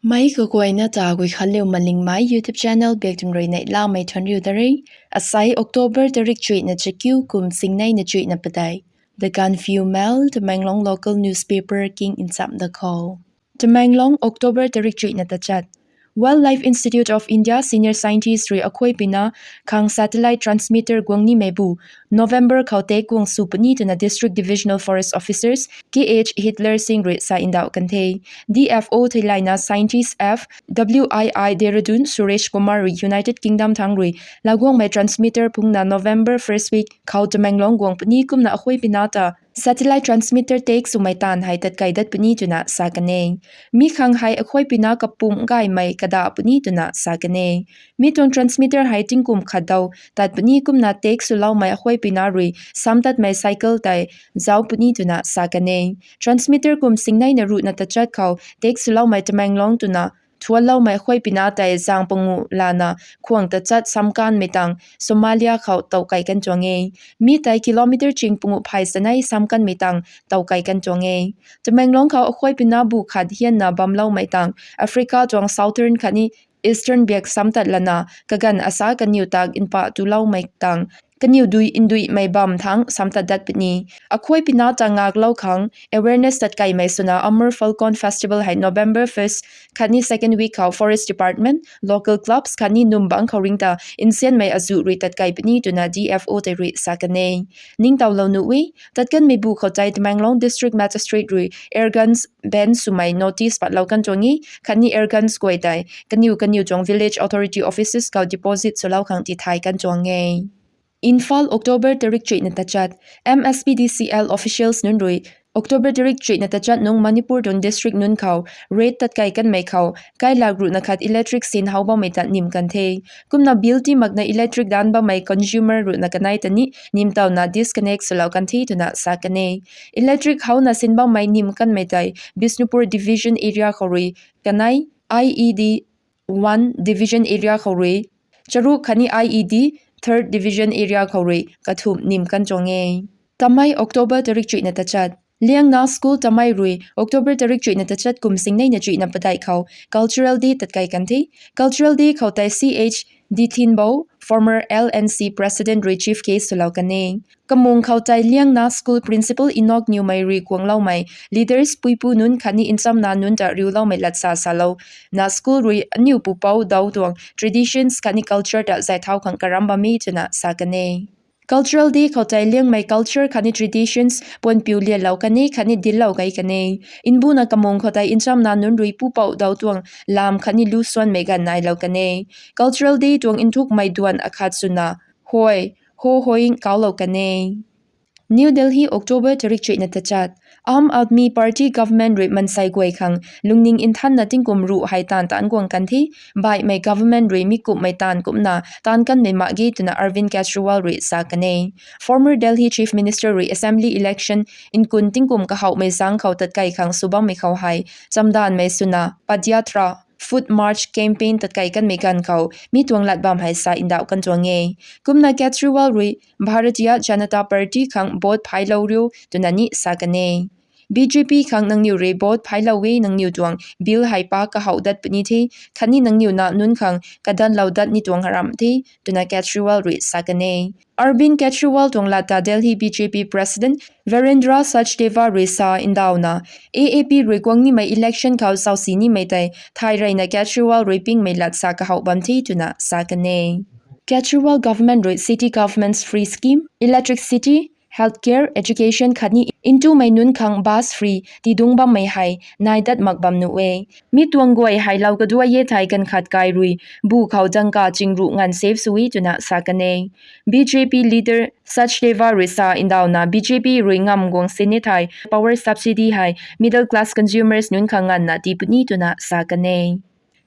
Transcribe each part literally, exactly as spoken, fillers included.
Mei kaguayna ta Guikhanliu Malingmei YouTube channel biak tun rui neihlamei thuanriu da re. Asai October tarik chuihna chakiu kum singneina chuihna padeih. The Gaanphiu Mail, Tamenglong local newspaper king nchamh da khou. Tamenglong, October tarik chuihna tachat. Wildlife Institute of India senior scientist rui akhuaipina khang satellite transmitter guang nimei bu November khou tek guang sw puni twna District Divisional Forest Officers K H Hitler Singh rui sa ndauh kan the. D F O theilayna scientist F W I I Dehradun Suresh Kumar rui United Kingdom thangc rui laguangmei transmitter phungna November first week khou Tamenglong guang puni kumna akhuaipina ta satellite transmitter tek swmei taanv hei tatkai dat puni twna sa kan e. Mi khang hei akhuaipina kapumc gaymei kada puni twna sa kan e. Mi tuang transmitter hei tingkum khatdau tat puni kumna tek swloumei akhuaipina rui samtatmei cycle tei zauc puni twna sa kan e. Transmitter kum singneina ruhna tachat khou tek swloumei Tamenglong twna thuanloumei akhuaipina tei zaeng panguh lana khuang tachat samkanmei tang Somalia khou towkai kan tuang e. Mi tei kilometer ching panguh phay sanei samkanmei tang towkai kan tuang e. Tamenglong khou akhuaipina bu khat hianna bamloumei tang Africa tuang Southern khatni Eastern biak samtat lana kaganv asa kaniw tak npa tuloumei tang kaniw dui nduimei bam thangc samtat dat puni. Akhuaipina ta ngaklou khang awareness tatkaimei swna Amur Falcon Festival hei November first khatni second week khou Forest Department, local clubs khatni num bangc khou ringta nzianmei azuh rui tatkai puni twna D F O tei rui sa kan e. Ningtowlou nuh e, tatkanmei bu khou tei Tamenglong District Magistrate rui airguns ban swmei notice patlou kan tuang e, khatni airguns guay tei kaniw kaniw tuang village authority offices khou deposit swlou khang tithay kan tuang e. Imphal, October tarik chuihna tachat. M S P D C L officials nunc rui October tarik chuihna tachat nung Manipur tuang district nunc khou raid tatkai kanmei khou kailak ruhna khat electric sin how bammei ta nim kan the. Kumna bill tii makna electric danc bammei consumer ruhna kanei ta ni nimtowna disconnect swlou kan the twna sa kan e. Electric howna sin bammei nim kanmei tei Bishnupur Division area khou rui kanei, I E D one Division area khou rui charuk khatni I E D third Division area khou rui kathumh nim kan tuang e. Tamei, October tarik chuihna tachat. Liangna School Tamei rui October tarik chuihna tachat kum singneina chuihna padeih khou Cultural Day tatkai kan the. Cultural Day khou tei C H Dithinbo, former L N C president rui chief guest swlou kan e. Kamung khou tei Liangna School principal Enoch Niwmei rui guangloumei leaders puipu nunc khatni nchamna nunc ta riuloumei latsa salouna school rui aniu pupouc dau tuang traditions khatni culture ta zay thau khang karam bam e twna sa kan e. Cultural Day khou tei Liangmei culture khatni traditions puanpiu lianlou kan e khatni dinclou kei kan e. Mbuna kamung khou tei nchamna nunc rui pupouc dau tuang lam khatni lu suanmei ganv nailou kan e. Cultural Day tuang nthukmei duan akhat swna hoi, ho hoing kauclou kan e. New Delhi, October tarik chuihna tachat. Aam Aadmi Party government rui mansei guay khang lungning nthanna tingkum ruh hei taanv taanc guang kan the. Baihmei government rui mi kumhmei taanv kumna taanc kanmei mak ge twna Arvind Kejriwal rui sa kan e. Former Delhi Chief Minister rui assembly election nkun tingkum kahouhmei zaeng khou tatkai khang sw bammei khou hei chamdanvmei swna Padayatra, Foot March campaign tatkai kanmei ganv khou mi tuang lat bam hei sa ndauh kan tuang e. Kumna Kejriwal rui Bharatiya Janata Party khang vote phailou riu twna ni sa kan e. B J P khang nangniw rui vote phailou e, nangniw tuang bill hei pass kahouh dat puni the, khatni nangniw na nunc khang kadanlou dat ni tuang haram the twna Kejriwal rui sa kan e. Arvind Kejriwal tuang lat ta Delhi B J P president Virendra Sachdeva rui sa ndauhna, A A P rui guang nimei election khou sausi nimei tei thay reyna Kejriwal rui pingmei lat sa kahouh bam the twna sa kan e. Kejriwal government rui city government's free scheme, electricity, healthcare, education khatni ntumei nunc khang bus free tidungc bammei hei nai dat mak bam nuh e. Mi tuang guay hei lou kaduai e thei ganv khat kai rui bu khou dangka chingruh nganv save sw e twna sa kan e. B J P leader Sachdeva rui sa ndauhna, B J P rui ngamv guang sini thei power subsidy hei middle class consumers nunc khang nganvna tii puni twna sa kan e.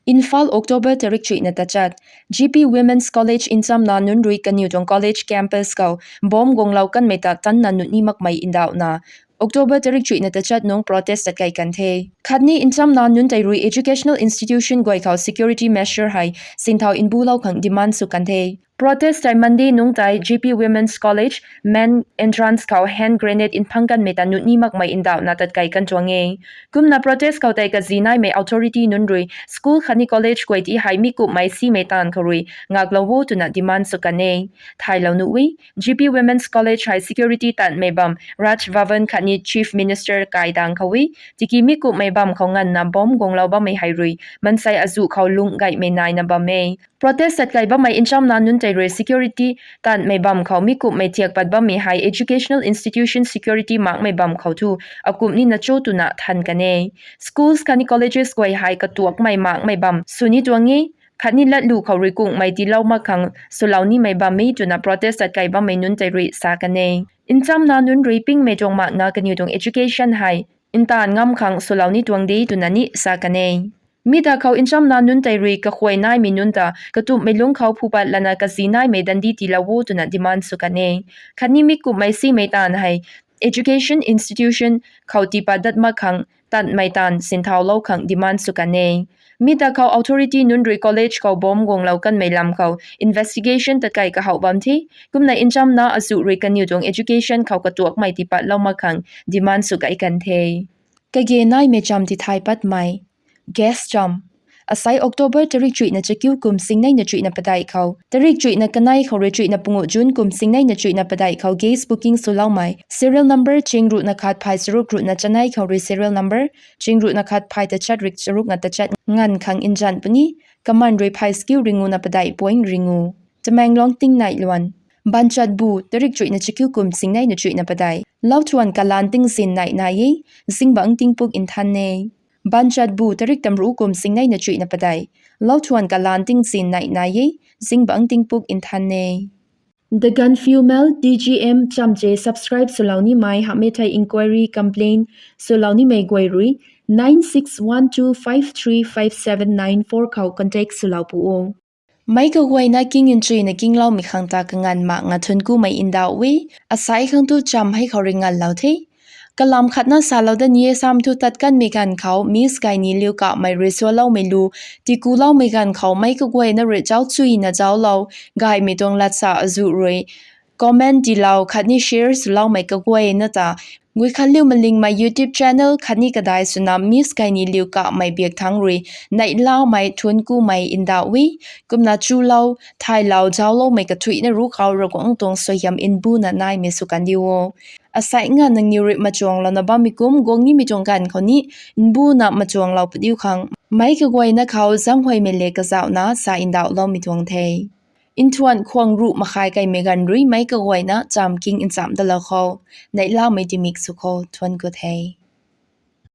Imphal, October tarik chuihna tachat. G P Women's College nchamna nunc rui kaniw tuang college campus khou bomb guanglou kanmei ta tanna nuh ni makmei ndauhna October tarik chuihna tachat nung protest tatkai kan the. Khatni nchamna nunc tei rui educational institution guay khou security measure hei sinthau mbulou khang demand sw kan the. Protest tei Monday nungc tei G P Women's College main entrance khou hand grenade nphang kanmei ta nuni makmei ndauhna tatkai kan tuang e. Kumna protest khou tei kazi naimei authority nunc rui school khatni college guay ti hei mi kumhmei simei taanv khou rui ngaklou o twna demand sw kan e. Thaylou nuh e, G P Women's College hei security tanmei bam Raj Bhavan khatni Chief Minister kaidang khou e, tiki mi kumhmei bam khou nganvna bomb guanglou bammei hei rui mansei azuh khou lung gaymei naina bam e. Protest tatkai bammei nchamna nunc tei rui security tanmei bam khou mi kumhmei thiak pat bammei hei educational institution security makmei bam khou thu akumh nina cho twna than kan e. Schools khatni colleges guay hei katuakmei makmei bam sw ni tuang e, khatni latlu khou rui kunghmei tiilou mak khang swlou nimei bam e twna protest tatkai bammei nunc tei rui sa kan e. Nchamna nunc rui pingmei tuang makna kaniw tuang education hei ntaanv ngam khang swlou ni tuang de twna ni sa kan e. Mi ta khou nchamna nunc tei rui kakhuay naimei nunc ta katumhmei lungc khou phu pat lana kazi naimei dandi tiilou o twna demand sw kan e. Khatni mi kumhmei simei taanv hei education institution khou tiipat dat mak khang tanmei taanv sinthaulou khang demand sw kan e. Mi ta khou authority nunc rui college khou bomb guanglou kanmei lam khou investigation tatkai kahouh bam the. Kumna nchamna azuh rui kaniw tuang education khou katuakmei tiipatlou mak khang demand sw kai kan the. Kage naimei cham tithay patmei. Gas cham. Asai October tarik chuihna chakiu kum singneina chuihna padeih khou tarik chuihna kanei khou rui chuihna pungu June kum singneina chuihna padeih khou gas booking swloumei serial number ching ruhna khat phay charuk ruhna chanei khou rui serial number ching ruhna khat phay tachat rik charuk na tachat nganv khang nzan puni, kaman rui phay chakiu ringuna padeih point ringu. Tamenglong tingnei luan. Banchatbu tarik chuihna chakiu kum singneina chuihna padeih. Louthuan kalan tingzin nei nai e, zingbangc tingpuk nthan e. Banchatbu tarik tamruh kum singneina chuihna padeih. Louthuan kalan tingzin nei nai e, zingbangc tingpuk nthan e. The Gaanphiu Mail, D G M, chamche subscribe swlou nimei hamhmei thei inquiry complaint swlou nimei guay rui nine six one two five three five seven nine four khou contact swlou pu o. Meic kaguayna king nchuina kingloumei khang ta kanganv mak nga thuanc kumei ndauh e. Asai khang tu cham hei khou rui nganvlou the. Kalam khatna salou da ni e, sam thu tat kanmei ganv khou Miss Gaini Liu Kamei rui sualoumei lu tikuloumei ganv khou meic kaguayna rui zauc chuina zauclou gaymei tuang latsa azuh rui comment tiilou khatni share swloumei kaguayna ta Guikhanliu Malingmei YouTube channel khatni kadai swna Miss Gaini Liu Kamei biak thangc rui neihlamei thuanc kumei ndauh e. Kumna chulou thaylou zaucloumei kathuicna ruc khou Ravguangc tuang suaihiam mbuna naimei sw kan diu o. Asai nga nangniw rui machuanglouna bammei kum guang nimei tuang ganv khou ni mbuna machuanglou padiu khang meic kaguayna khou zaenghuaymei le kazauhna sa ndauhloumei tuang the. Nthuan khwang ruh makhai kaimei ganv rui meic kaguayna cham king nchamc dalou khou neihlamei timik sw khou thuanc ku the.